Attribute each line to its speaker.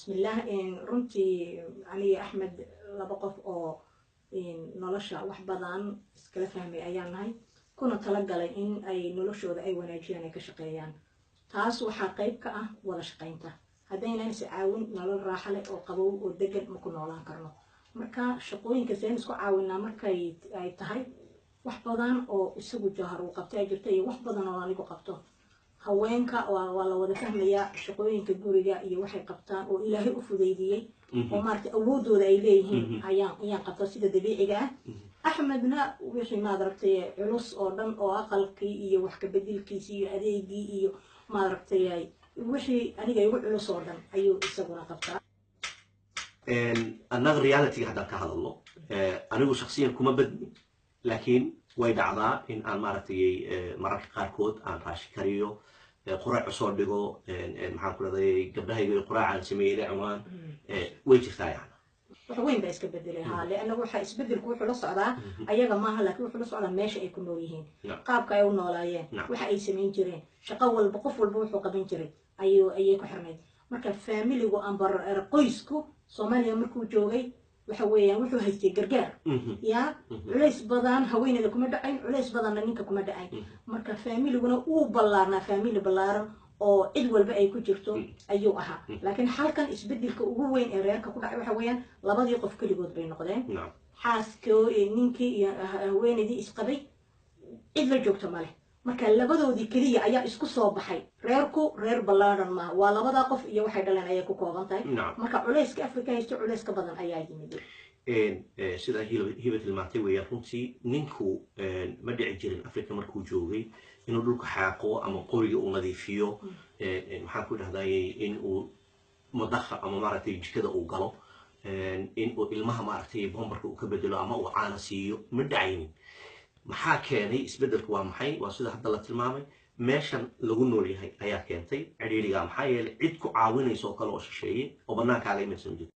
Speaker 1: Bismillaah, runtii aniga Axmed laba qof oo nolosha wax badan iskala fahmay ayaan nahay, kuna talagalay in ay noloshooda ay wanaajiyaan, ay ka shaqeeyaan. Taas waxaa qayb ka ah wada shaqaynta. Haddaynan is caawin, nolol raaxa leh oo qabow oo degan ma ku noolaan karno. Marka shaqooyinka seen isku caawinaa markay ay tahay, wax badan oo isagu Jawhar uu qabtay ay jirto iyo wax badan oo anigu qabto. Haweenka waa la wada fahmayaa shaqooyinka guriga iyo waxay qabtaan oo Ilaahay u fudaydiyey oo maaragtay awoodooda ay leeyihiin ayaan qabta sida dabiiciga ah. Axmedna wixii, maad aragtay, culus oo dhan oo aqalkii iyo wax kabedilkiisii iyo adeegii iyo, maad aragtay, wixii aniga igu culus oo dhan ayuu isaguna qabtaa.
Speaker 2: Annaga realityga haddaan ka hadalno, anigu shaksiyan kuma badni, laakiin way dhacdaa in aan, maaragtay, mararka qaarkood aan raashin kariyo, quraac usoo dhigo, maxaan ku dhahday, gabdhahayga quraacaan sameeyey ila cunaan. Way jirtaa yani.
Speaker 1: Wax weyn baa iska bedelay, ha, leanna waxa isbedelku wuxuu la socdaa ayaga maaha, laakiin wuxuu la socdaa meesha ay ku nool yihiin, qaabka ay u noolaayeen, waxa ay samayn jireen. Shaqo walba, qof walba wuxuu qaban jiray ayay ku xirnayd. Marka faamiligu amba qoysku Soomaaliya markuu joogay, waxa weeyaan wuxuu haystay gargaar ya culays badan haweeneyda kuma dhacayn, culays badanna ninka kuma dhacayn. Marka faamiliguna uu ballaarnaa, faamili ballaaran oo cid walba ay ku jirto ayuu ahaa. Laakiin halkan isbedelka ugu weyn ee reerka ku dhacay waxa weeyaan labadii qof keligood bay noqdeen. Xaaskoo ninkii iyo haweeneydii isqabay cid la joogto male. Marka labadoodii keliya ayaa isku soo baxay. Reerku reer ballaaran maaha, waa labadaa qof iyo waxay dhaleen ayay ku kooban tahay. Marka culayska Afrika haysto culays ka badan ayaa yimid.
Speaker 2: Sida Hiba tilmaantay weeyaan. Runtii ninku ma dhici jirin Africa markuu joogay inuu dhulka xaaqo ama qoriga uu nadiifiyo, maxaan ku dhahday, in uu madaxa ama, maaragtay, jikada uu galo, in uu ilmaha, maaragtay, bombarka uu ka bedelo ama uu caana siiyo, ma dhacaynin. Maxaa keenay isbeddelku? Waa maxay? Waa sida hadda la tilmaamay, meeshan lagu nool yahay ayaa keentay cidhiidhiga, maxaa yeelay cid ku caawinaysa oo kale oo shisheeye oo bannaankaaga imaysan jirto.